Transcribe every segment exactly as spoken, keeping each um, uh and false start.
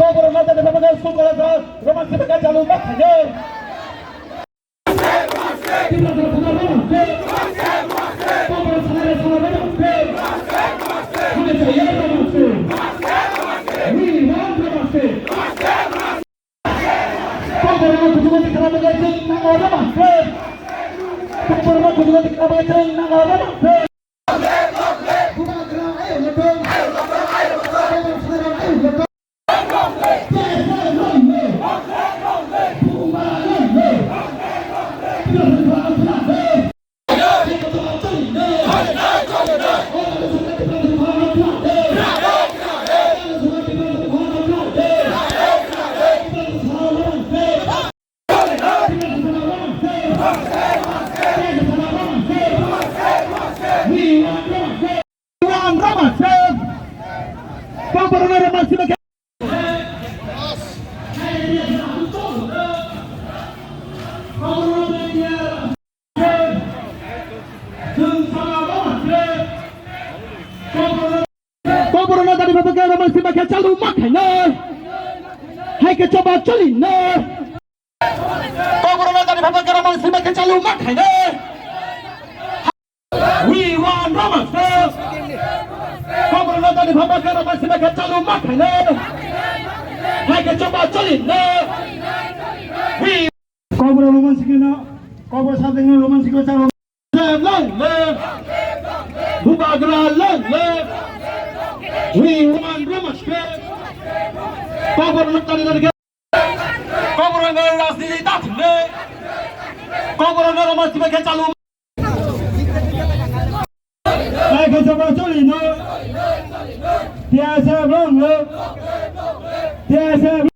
Kokborok no tani bapagwi sukora sa Roman Sibaka chalu ma khainai. Kokborok no tani bapagwi Roman Sibaka chalu ma khainai. Hai khe choba choli no. Kokborok no tani bapagwi Roman Sibaka chalu ma khainai. We want Roman Sibaka. Kokborok no tani bapagwi Roman Sibaka chalu ma khainai. Hai khe choba choli no. We Kokborok Roman Sibaka no, Kokborok Sabjekno Roman Sibaka chalu. Long live! Bubagra long live! We want Roman Sibaka. Kokborok no tani tani khe. Kokborok no rajniti ta thwngwi. Kokborok no Roman Sibaka khe chalu. Hai khe choba choli no. T S F long live. T S F.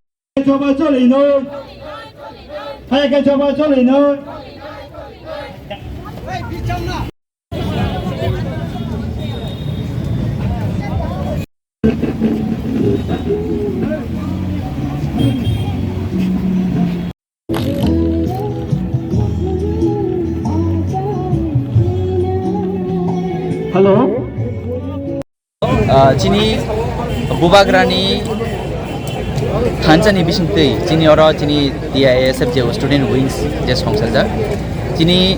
Choba choli no. Hai khe choba choli no. Hello. Ah, chini Bubagrani thansa ni bisingtwi chini oro chini T I A S F je student wings je songsaljak, chini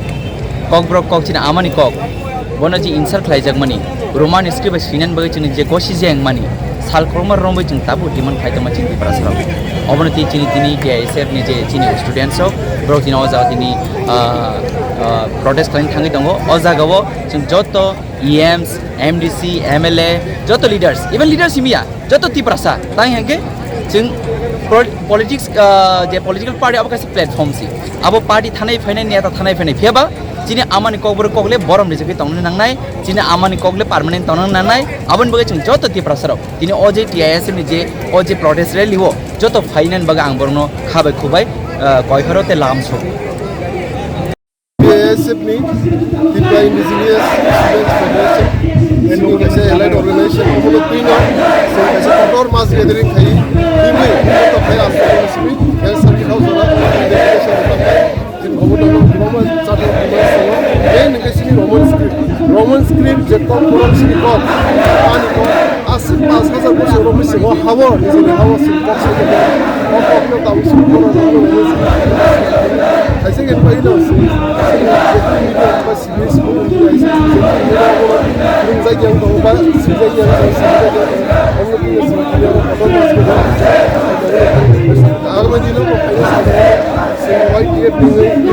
kokborok kok, chini amani kok, bono je insult khlaijakmani, Roman script bai swinani bagwi chini je gosi jengmani sal kwbangma romwi chwng tabuk demand khlai tongma chini Tiprasa rok. Obono twi chini tini T I A S F ni je chini students rok, borok tini o jaga tini, ah, ah, protest khlaina thangwi tongo. O jaga o chwng joto E Ms, M D C, M L A, joto leaders, even leaders himya, joto Tiprasa, tang hingke chwng pro-, politics, ah, je political party abo kaisa platform si. Abo party thanai phainai, neta thanai phainai, phiya ba chini amani kokborok kokle borom rijagwi tongna nangnai, chini amani kokle permanent tongna nangnai, aboni bagwi chwng joto Tiprasa rok tini o je T I S F ni je o je protest rally o joto phainani bagwi ang borokno khabai khubai, ah, koihoro tei lam sok. T I S F ni Tipra Indigenous Students Federation, N G O kaisa allied organization, obono twino chwng kaisa kotor mass gathering khai, himwi joto khai Assam simi, Health Circuit House ora, Screen je kok borok sini kok, ani kok, aswk pash hajar bosor rok bisingo habo, nijini habo sini kok sai kok, o kok no tabuk sini borok rok no hwnwi sini. Kaisa khe pai no sini, sini je kok media ba sini sini media sini je kok media borok wngjak yang tongo ba swijak yang tongo, swijak yang tongo, omo twi sini media rok kotor ma sini. Ang bai dino bo khaina sini, sini Y T F ni, sini